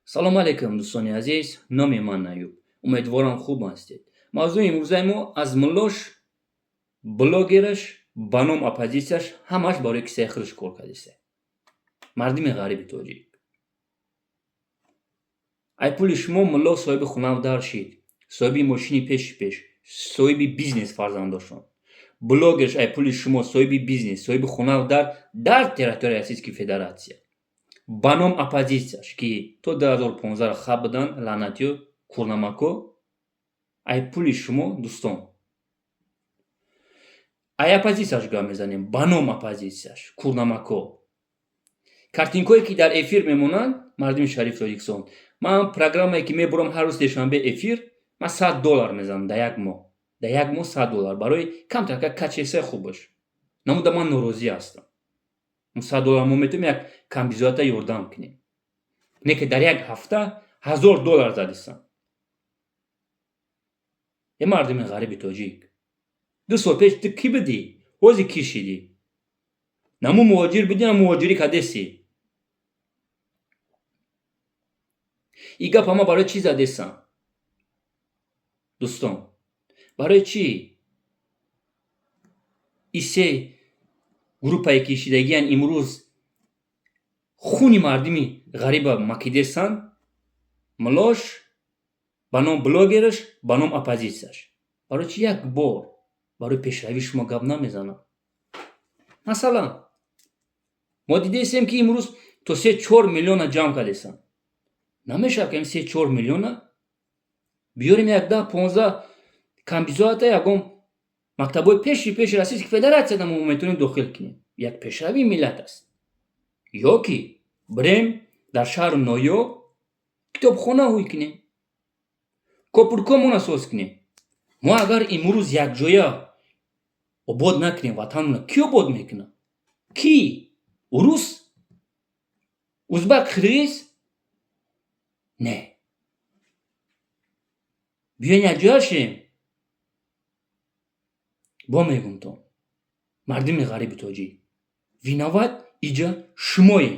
Салому алейкум, дӯстони азиз. Номи ман Аюб. Умедворам, хуб ҳастед. Мавзӯи имрӯзаи мо аз муллош, блогераш, ба ном оппозитсияш, ҳамаш барои кисаи худаш кор кардиста. Мардими ғариби тоҷик, ай пули шумо мулло соҳиби хунав дар шид, соҳиби мошини пеши пеш, соҳиби бизнес, фарзандошон. Блогерш ай пули шумо соҳиби бизнес, соҳиби хунав дар территорияи Российской Федерация, ба ном оппозитсияш, ки то 2015 хаб буданд, лаънатиё, курнамако, ай пули шумо. Дӯстон, ай оппозитсияш гап мезанем, ба ном оппозитсияш, курнамако, картинкое, ки дар эфир мемонанд. Мардими шариф Тоҷикистон, ман программае, ки мебурам ҳар рӯз сешанбе эфир, ман 100 доллар мезанам дар як моҳ. Дар як моҳ 100 доллар барои камтарка качество хубаш намуда. Ман норозӣ ҳастам. 100 доллар мо метавонем як камбизоата ёрдам кунем, не ки дар як ҳафта 1000 доллар задистам. Е мардими ғариби тоҷик, 2 сол пеш ту кӣ будӣ, ҳозир кӣ шидӣ? Наму муҳоҷир будӣ, на муҳоҷирӣ кардеси. И гапа ман барои чӣ задестам, дӯстон? Барои чӣ и се группае, ки шидагиян, имрӯз хуни мардими ғариба макидесанд? Мулош, ба ном блогераш, ба ном оппозитсияш, барои чӣ як бор барои пешравии шумо гап намезанам? Масалан, мо дидестем, ки имрӯз то 3-4 миллиона ҷамъ кардестанд. Намешавад, ки 3-4 миллиона биёрем, як 10-15 камбизоата ягон мактабҳои пеши пеши Российской Федерация мо метавонем дохил кунем, як пешравии миллат аст, ё ки бирем, дар шаҳру ноҳиё китобхона ҳуй кунем, копуркомона соз кунем. Мо агар имрӯз якҷоя обод накунем ватанона, кӣ обод мекунад? Кӣ? Урус, узбак, қирғиз? Не, биёен, якҷоя шем. Бо мегумтон, мардими ғариби тоҷик, виноват иҷа шумоем.